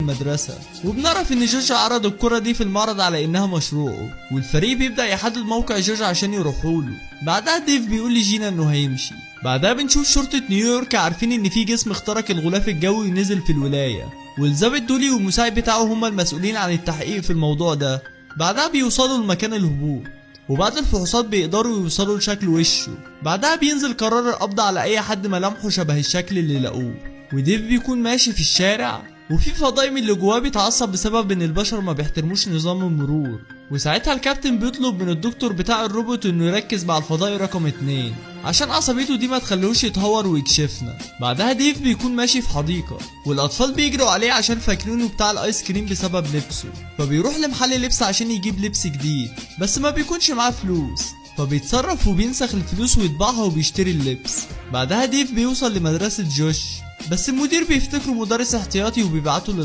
المدرسة، وبنعرف ان جوش عرض الكرة دي في المعرض على انها مشروعه، والفريق بيبدأ يحدد موقع جوش عشان يروحوا له. بعدها ديف بيقول لجينا انه هيمشي. بعدها بنشوف شرطة نيويورك عارفين ان في جسم اخترق الغلاف الجوي ونزل في الولاية، والظابط دولي والمساعد بتاعه هما المسؤولين عن التحقيق في الموضوع ده. بعدها بيوصلوا لمكان الهبوط، وبعد الفحوصات بيقدروا يوصلوا لشكل وشه. بعدها بينزل قرار القبض على اي حد ملامحه شبه الشكل اللي لقوه. وديف بيكون ماشي في الشارع، وفي فضائي من اللي جواه بيتعصب بسبب ان البشر ما بيحترموش نظام المرور. وساعتها الكابتن بيطلب من الدكتور بتاع الروبوت انه يركز مع الفضائي رقم 2 عشان عصبيته دي ما تخليهوش يتهور ويكشفنا. بعدها ديف بيكون ماشي في حديقة، والاطفال بيجروا عليه عشان فاكرينه بتاع الايس كريم بسبب لبسه، فبيروح لمحل لبس عشان يجيب لبس جديد، بس ما بيكونش معاه فلوس، فبيتصرف وبينسخ الفلوس ويطبعها وبيشتري اللبس. بعدها ديف بيوصل لمدرسة جوش، بس المدير بيفتكره مدرس احتياطي وبيبعته للفصل.